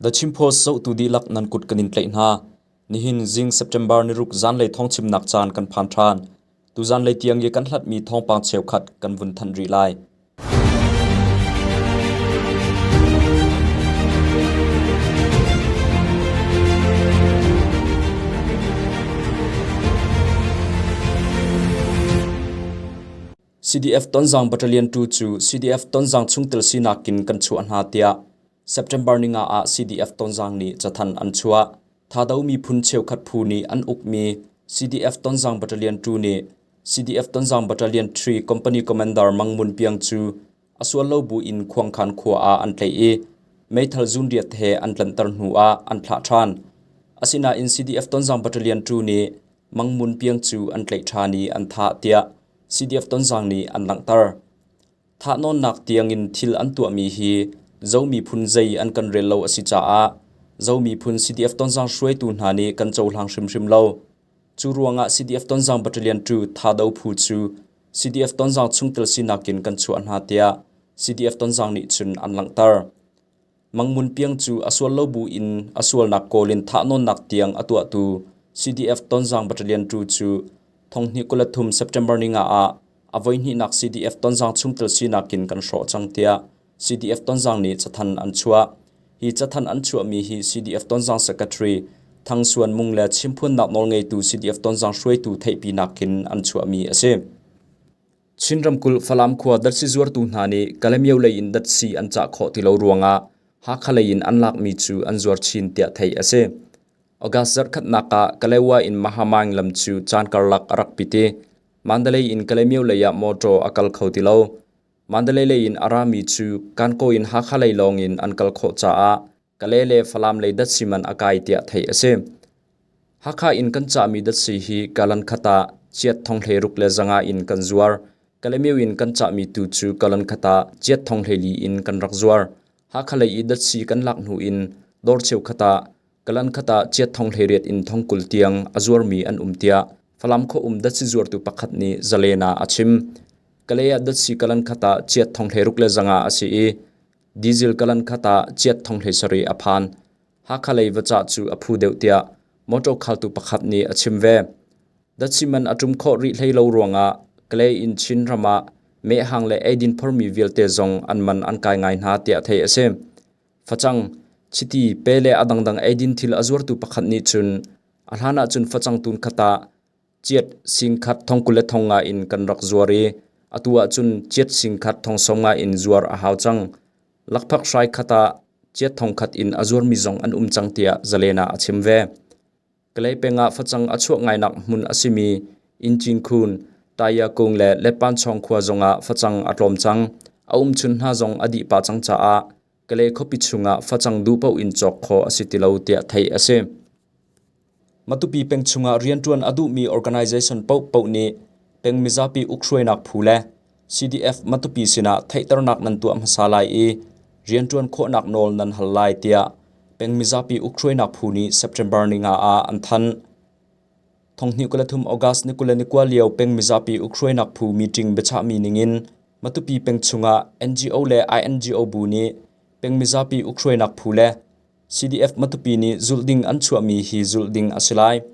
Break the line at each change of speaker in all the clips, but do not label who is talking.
The Chin Post zohtu dihlak nan kut kan in tlaih hna. Nihin zing September niruk zanlei thawngchimnak caan kan phan ṭhan. Tu zanlei tiang i kan hlatmi thawngpang cheukhat kan vun thanh rih lai. CDF Tonzang Battalion 2 cu CDF Tonzang chungtel sinak in kan chuah hna tiah September ninga ah CDF Tonzang nih cathanh an chuah. Thado miphun cheukhat phu nih an ukmi CDF Tonzang Battalion 2 nih CDF Tonzang Battalion 3 Company Commander Mang Mun Piang cu a sual lo bu in Khuangkhan khua ah an tlaih i meithal zunriat he an tlanhter hnu ah an thlah ṭhan. Asinain CDF Tonzang Battalion 2 nih Mang Mun Piang cu an tlaih ṭhan i an thah tiah CDF Tonzang nih an langhter. Thahnawnnak tiangin thil an tuahmi hi Zo miphun zei an kan rel lo a si caah Zo miphun CDF Tonzang hruaitu hna nih kan cohlang hrimhrim lo. Cu ruangah CDF Tonzang Battalion 2 Thado phu cu CDF Tonzang chungtel sinak in kan chuah hna tiah CDF Tonzang nih cun an langhter. Mang Mun Piang cu a sual lo bu in a sualnak kawl in thahnawnnak tiang a tuahtu CDF Tonzang Battalion 2 cu thonghnih 23 September ninga ah a voihnihnak CDF Tonzang chungtel sinak in kan hrawh cang tiah CDF Tonzang nih cathanh an chuah. Hi cathanh an chuahmi hi CDF Tonzang Secretary Thang Suan Mung le Chimphuannak nawlngeitu CDF Tonzang hruaitu theihpinak in an chuahmi a si. Chin ramkulh Falam khua datsi zuartu hna nih Kalemyo lei in datsi an cah khawh ti lo ruangah Hakha lei in an lakmi cu an zuar chin tiah theih a si. August zarhkhatnak ah Kalewa in Mahamaing lam cu caan karlak a rak pit i Mandalay in Kalemyo lei ah motor a kal kho ti lo. Mandalay lei in a rami cu Kankaw in Hakha lei lawng in an kal khawh caah Kale le Falam lei datsi man a kai tiah theih a si. Hakha in kan cahmi datsi hi kalan khat ah chiat thong hlei ruk le zanga in kan zuar. Kalemyo in kan cahmi tu cu kalan khat ah chiat thong hlei li in kan rak zuar. Hakha lei i datsi kan lak hnu in dawr cheukhat ah kalan khat ah chiat thong hlei riat in thong 20 tiang a zuarmi an um tiah Falam khua um datsi zuartu pakhat nih Zalen ah a chim. Kalay ah datsi kalan khat ah chiat thong hlei ruk le zanga a si i Diesel kalan khat ah chiat thong hlei sarih a phan. Hakha lei va cah cu a phu deuh tiah motor khaltu pakhat nih a chim ve. Datsi man a ṭum khawh rih hlei lo ruangah Kalay in Chin ram ah mehhang le eidin phormi vialte zong an man an kai ngai hna tiah theih a si. Facang, chiti, pe le a dangdang eidin thil a zuartu pakhat nih cun a hlan ahcun facang tun khat ah Chiat singkhat thong 20 le thong nga in kan rak zuar i atu ahcun chiat singkhat thong 50 in zuar a hau cang. Lakphak hrai khat ah chiat thong khat in a zuarmi zong an um cang tiah Zalen ah a chim ve. Kalay peng ah facang a chuah ngainak hmun a simi Inncin Khun, Tayakung le Letpanchawng khua zongah facang a tlawm cang. A umchun hna zong a dih pah cang caah Kalay khuapi chungah facang duh paoh in cawk khawh a si ti lo tiah theih a si. Matupi peng chungah rianṭuan a duhmi organization paohpaoh nih peng mizapi ukhruainak phu le CDF Matupi sinah theihternak nan tuah hmasa lai i rianṭuan khawhnak nawl nan hal lai tiah peng mizapi ukhruainak phu nih September ninga ah an thanh. Thonghnih 23 August ni 21 lio peng mizapi ukhruainak phu meeting biachahmi ningin Matupi peng chungah NGO le INGO bu nih peng mizapi ukhruainak phu le CDF Matupi nih zulh ding an chuahmi hi zulh ding a si lai.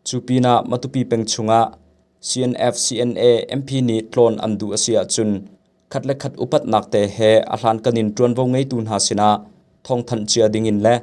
Cu pinah Matupi peng chungah CNF, CNA, MP nih tlawn an duh a si ahcun khat le khat upatnak te he a hlankan in ṭuanvo ngeitu hna sinah thawngthanh cia dingin le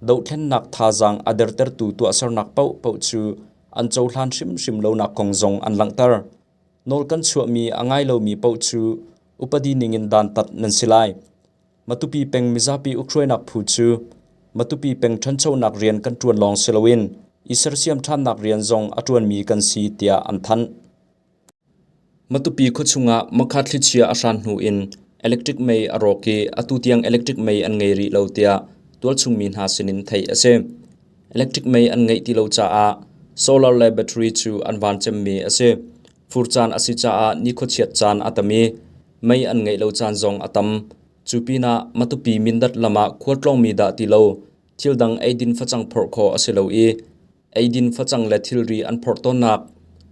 dohthlennak thazaang a dertertu tuahsernak paohpaoh cu an cohlan hrimhrim lonak kong zong an langhter. Nawl kan chuahmi a ngai lomi paoh cu upadi ningin dantat nan si lai. Matupi peng mizapi ukhruainak phu cu Matupi peng ṭhanchonak rian kan ṭuan lawng si loin i sersiam ṭhannak rian zong a ṭuanmi kan si tiah an thanh. Matupi khuachung ah Makha thlichia a hran hnu in electric mei a rawk i atu tiang electric mei an ngei rih lo tiah tualchung mi hna sinin theih a si. Electric mei an ngeih ti lo caah solar le battery cu an van cemmi a si. Fur caan a si caah nikhuachiat caan a tam i mei an ngeih lo caan zong a tam. Cu pinah Matupi Mindat lam ah khualtlawngmi dah ti lo thil dang eidin facang phorh khawh a si lo i eidin facang le thilri an phorh tawnnak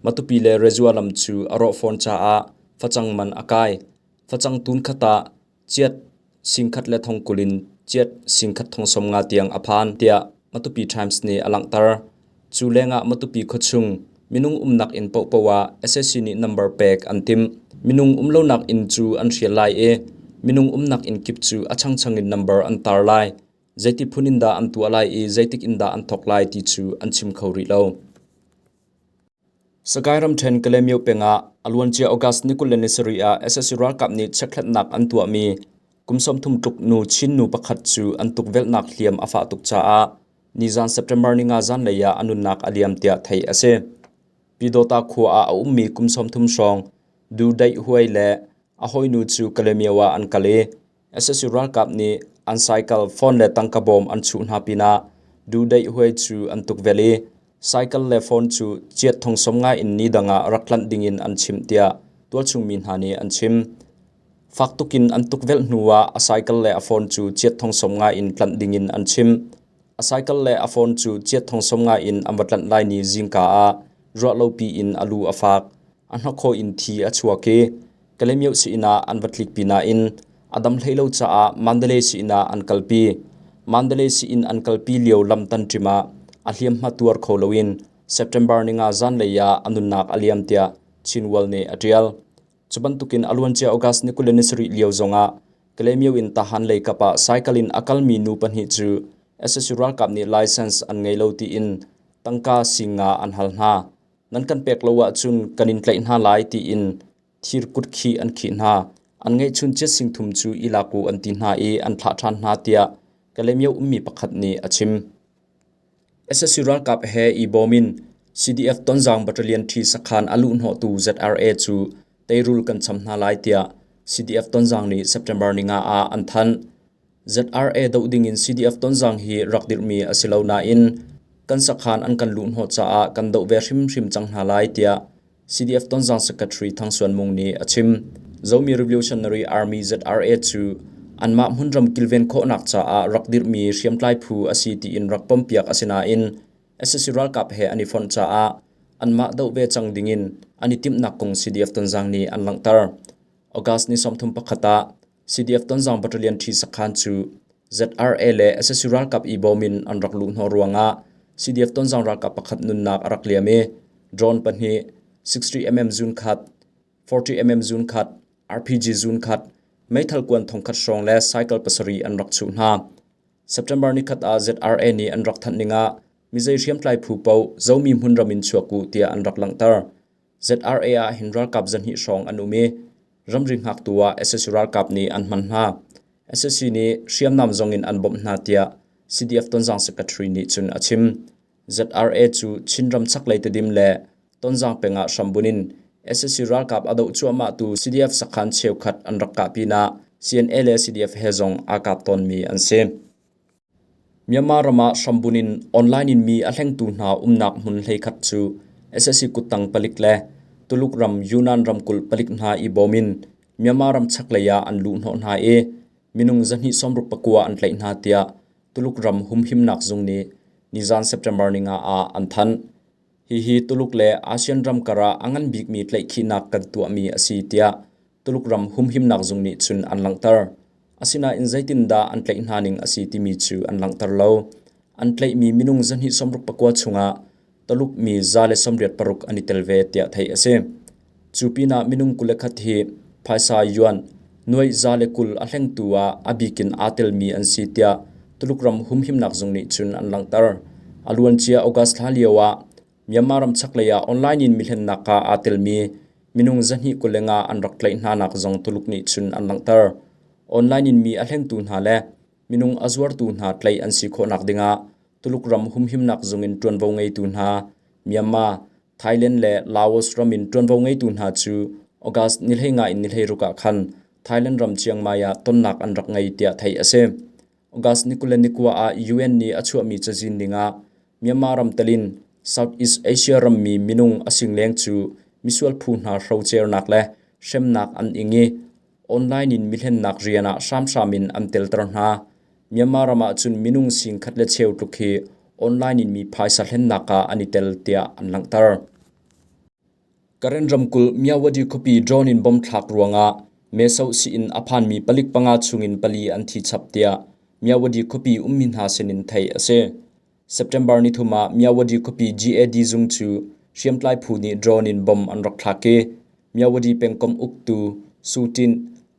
Matupi le Rezua lam cu a rawh fawn caah facang man a kai. Facang tun khat ah chiat singkhat le thong 20 in Chiat singkhat thong 50 tiang a phan tiah Matupi Times nih a langhter. Cu lengah Matupi khuachung minung umnak inn paohpaoh ah sac nih number pek an timh. Minung um lonak inn cu an hrial lai i minung umnak inn kip cu a changchang in number an tar lai. Zeiti phun in dah an tuah lai i zeitik in dah an thawk lai ti cu an chim kho rih lo. Sagaing ramṭhen Kalaymyo peng ah a luancia August ni 27 ah sac ralkap nih chekhlatnak an tuahmi kum 30 tluk nu Chin nu pakhat cu an tukvelhnak hliam a fah tuk caah nizan September ninga zanlei ah a nunnak a liam tiah theih a si. Pyidawta khua ah a ummi kum 30 hrawng Du Daih Huai le a hawinu cu Kalaymyo ah an kal i Sac ralkap nih an cycle, phone le tangka bawm an chuh hna pinah duhdaih huai cu an tukvelh i cycle le phone cu chiat thong som ngai in ni dang ah rak tlanh dingin an chimh tiah tualchung mi hna nih an chim. Fak tukin an tukvelh hnu ah a cycle le a phone cu chiat thong som ngai in tlanh dingin an chimh. A cycle le a phone cu chiat thong som ngai in an va tlanh lai ni zingka ah ruahlopi in a lu a fak. A hnakhaw in thi a chuak i Kalaymyo sii-inn ah an va tlikpi nain a dam hlei lo caah Mandalay sii-inn ah an kalpi. Mandalay sii-inn an kalpi lio lam tanṭim ah a hliamhma tuar kho loin September ninga zanlei ah a nunnak a liam tiah Chinworld nih a ṭial. Cu bantukin a luancia August ni 27 lio zongah Kalaymyo in Tahan lei kap ah cycle in a kalmi nu pahnih cu sac ralkap nih license an ngei lo tiin tangka singa an hal hna. Nan kan pek lo ahcun kan in tlaih hna lai tiin thir kutkhih an khih hna. An ngeihchun chiat singthum cu i lak u an ti hna i an thlah ṭhan hna tiah Kalaymyo ummi pakhat nih a chim. Sac ralkap he i bawm in CDF Tonzang Battalion ṭhi sakhan a luhhnawhtu ZRA cu teirul kan cham hna lai tiah CDF Tonzang nih September ninga ah an thanh. ZRA doh dingin CDF Tonzang hi rak dirhmi a si lo nain kan sakhan an kan luhhnawh caah kan doh ve hrimhrim cang hna lai tiah CDF Tonzang Secretary Thang Suan Mung nih a chim. Zomi Revolutionary Army ZRA cu anmah hmunram kilven khawhnak caah rak dirhmi hriamtlai phu a si tiin rak pompiak a si nain sac ralkap he an i fonh caah anmah doh ve cang dingin an i timhnak kong CDF Tonzang nih an langhter. August ni 31 ah CDF Tonzang Battalion ṭhi sakhan cu ZRA le sac ralkap i bawm in an rak luhhnawh ruangah CDF Tonzang ralkap pakhat nunnak a rak liam i drone pahnih, 60mm zun khat, 40mm zun khat, RPG zun khat, meithal kuan thongkhat hrawng le cycle pasarih an rak chuh hna. September nikhat ah ZRA nih an rak thanh ning ah mizei hriamtlai phu paoh Zomi hmunram in chuak u tiah an rak langhter. ZRA ah hin ralkap zahnih hrawng an um i ramri hngaktu ah sac ralkap nih an hman hna. Sac nih hriamnam zong in an bawmh hna tiah CDF Tonzang Secretary nih cun a chim. ZRA cu Chinram chaklei Tedim le Tonzang peng ah hrambunh in sac ralkap a doh cuahmahtu CDF sakhan cheukhat an rak kah pinah CNA le CDF he zong aa kap tawnmi an si. Myanmar ram ah hrambunh in online in mi a hlengtu hna umnak hmun hleikhat cu sac kuttang palik le Tuluk ram Yunnan ramkulh palik hna i bawm in Myanmar ram chaklei ah an luhhnawh hna i minung 269 an tlaih hna tiah Tuluk ram humhimnak zung nih nizan September ninga ah an thanh. Hihi Tuluk le ASEAN ram kar ah a ngan bikmi tlaihkhihnak kan tuahmi a si tiah Tuluk ram humhimnak zung nih cun an langhter. Asinain zeitindah an tlaih hna ning a si timi cu an langhter lo. An tlaihmi minung 269 chungah Taluk mi 186 an i tel ve tiah theih a si. Cu pinah minung 21 hi phaisa yuan nuai 120 a hlengtu ah a bikin aa telmi an si tiah Tuluk ram humhimnak zung nih cun an langhter. A luancia August thla lio ah Myanmar ram chaklei ah online in mihlennak ah aa telmi minung 225 an rak tlaih hnanak zong Tuluk nih cun an langhter. Online in mi a hlengtu hna le minung a zuartu hna tlaih an si khawhnak dingah Tuluk ram humhimnak zung in ṭuanvo ngeitu hna Myanmar, Thailand le Laos ram in ṭuanvo ngeitu hna cu August ni 15 in ni 16 ah khan Thailand ram Chiang Mai ah tonnak an rak ngei tiah theih a si. August ni 29 ah UN nih a chuahmi cazin ningah Myanmar ram telin Southeast Asia rammi minung a singleng cu misual phu hna hrocernak le hremnak an ing i online in mihlennak rian ah hramhram in an telter hna. Myanmar ram ah cun minung sing khat le cheu tluk hi online in mi phaisa hlennak ah an i tel tiah an langhter. Karen ramkulh Myawaddy khuapi drone in bomb thlak ruangah mesoh sii-inn a phanmi palik panga chungin pali an thi chap tiah Myawaddy khuapi ummi hna sinin theih a si. September nithum ah Myawaddy khuapi GAD zung cu hriamtlai phu nih drone in bomb an rak thlak i Myawaddy pengkomh uktu Su Tin,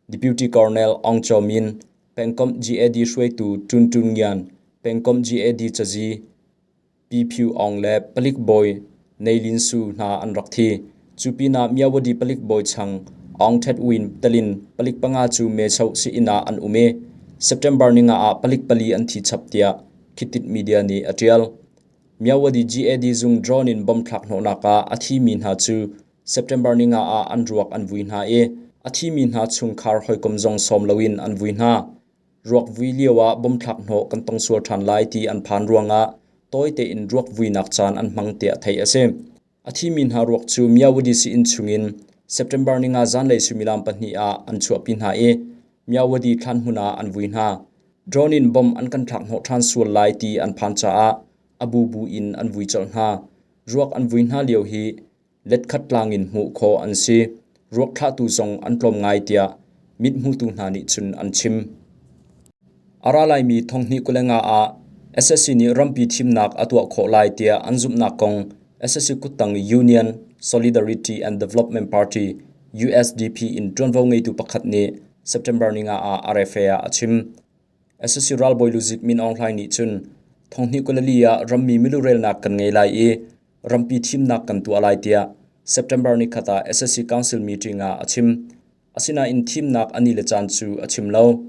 Deputy Colonel Aung Kyaw Min, pengkomh GAD hruaitu Tun Tun Ngian, pengkomh GAD cazi Pi Phyu Aung le palik bawi Nay Lin Su hna an rak thi. Cu pinah Myawaddy palik bawi chang Aung Thet Win telin palik panga cu mechoh sii-inn ah an um i September ninga ah palik pali an thi chap tiah Khit Media nih a ṭial. Myawaddy GAD zung drone in bomb thlak hnawhnak ah a thimi hna cu September ninga ah an ruak an vui hna i a thimi hna chungkhar hawikom zong sawm loin an vui hna. Ruak vui lioah bomthlak hnawh kan tong sual ṭhan lai ti an phan ruangah tawi tein ruak vuinak caan an hmang tiah theih a si. A thimi hna ruak cu Myawaddy sii-inn chungin September ninga zanlei suimilam 2 ah an chuahpi hna i Myawaddy thlanhmun ah an vui hna. Drone in bomb an kan thlak hnawh ṭhan sual lai ti an phan caah a bubu in an vui colh hna. Ruak an vui hna lio hi letkhat tlang in hmuh khawh an si. Ruak thlahtu zong an tlawm ngai tiah mithmutu hna nih cun an chim. A ra laimi thonghnih 25 ah SSC nih rampi thimnak a tuah khawh lai tiah an zumhnak kong SSC kuttang Union Solidarity and Development Party USDP in ṭuanvo ngeitu pakhat nih September ninga ah RFA ah a chim. SSC ralbawi luzik Min Aung Hlaing nih cun thonghnih 24 ah rammi milurelnak kan ngei lai i rampi thimnak kan tuah lai tiah September nikhat ah SSC Council meeting ah a chim. Asinain thimnak a ni le caan cu a chim lo.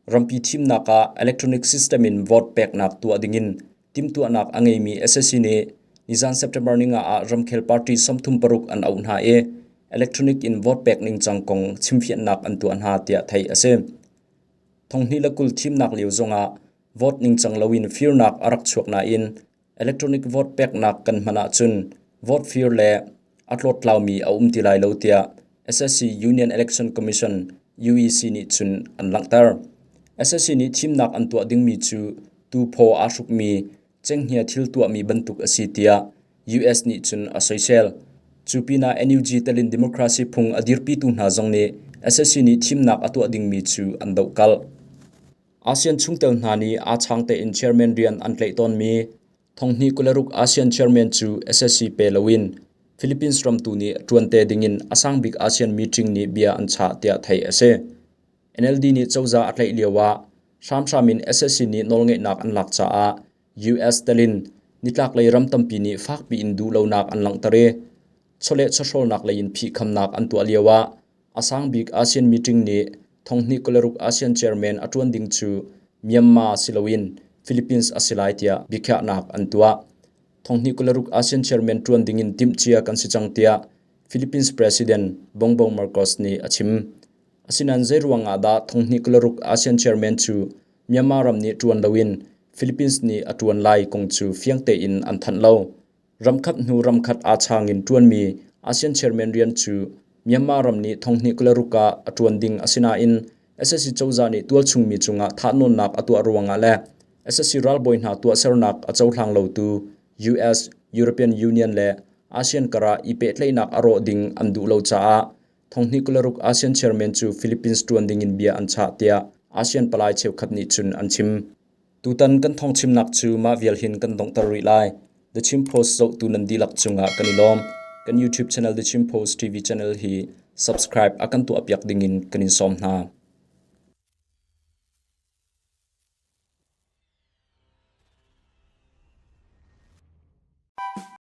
Rampi thimnak ah electronic system in vote peknak tuah dingin timhtuahnak a ngeimi SSC nih nizan September ninga ah ramkhel party 36 an auh hna i electronic in vote pek ningcang kong chimfianhnak an tuah hna tiah theih a si. 2020 thimnak lio zongah vote ningcang loin firnak a rak chuak nain electronic vote peknak kan hman ahcun vote fir le a tlawttlaumi a um ti lai lo tiah SSC Union Election Commission UEC nih cun an langhter. SSC nih thimnak an tuah dingmi cu tuphaw aa hrukmi cenghngia thil tuahmi bantuk a si tiah US nih cun a soisel. Cu pinah NUG telin democracy phung a dirpitu hna zong nih SSC nih thimnak a tuah dingmi cu an dohkalh. ASEAN chungtel hna nih aa chang tein chairman rian an tlaih tawnmi 2026 ASEAN chairman cu SSC pe loin Philippines ram tu nih ṭuan te dingin a sangbik ASEAN meeting nih bia an chah tiah theih a si. NLD nih cozah a tlaih lioah hramhram in SSC nih nawlngeihnak an lak caah US telin nitlaklei ram tampi nih fakpi in duhlonak an langhter i chawleh chawhrawlnak lei in phihkhamnak an tuah lioah a sangbik ASEAN meeting nih 2026 ASEAN chairman a ṭuan ding cu Myanmar si loin Philippines a si lai tiah biakhiahnak an tuah. 2026 ASEAN chairman ṭuan dingin timhcia kan si cang tiah Philippines President Bongbong Marcos nih a chim. Asinain zeiruang ah dah 2026 ASEAN chairman cu Myanmar ram nih ṭuan loin Philippines nih a ṭuan lai kong cu fiang tein an thanh lo. Ramkhat hnu ramkhat aa chang in ṭuanmi ASEAN chairman rian cu Myanmar ram nih 2026 ah a ṭuan ding a si nain SSC cozah nih tualchungmi cungah thahnawnnak a tuah ruangah le SSC ralbawi hna tuahsernak a cohlang lotu US, European Union le ASEAN karah i pehtlaihnak a rawh ding an duh lo caah 2026 ASEAN chairman cu Philippines ṭuan dingin bia an chah tiah ASEAN palai cheukhat nih cun an chim. Tutan kan thawngchimnak cu mah vial hin kan donghter rih lai. The Chin Post zohtu nan dihlak cungah kan i lawm. Kan YouTube channel The Chin Post TV channel hi subscribe a kan tuahpiak dingin kan in sawm hna.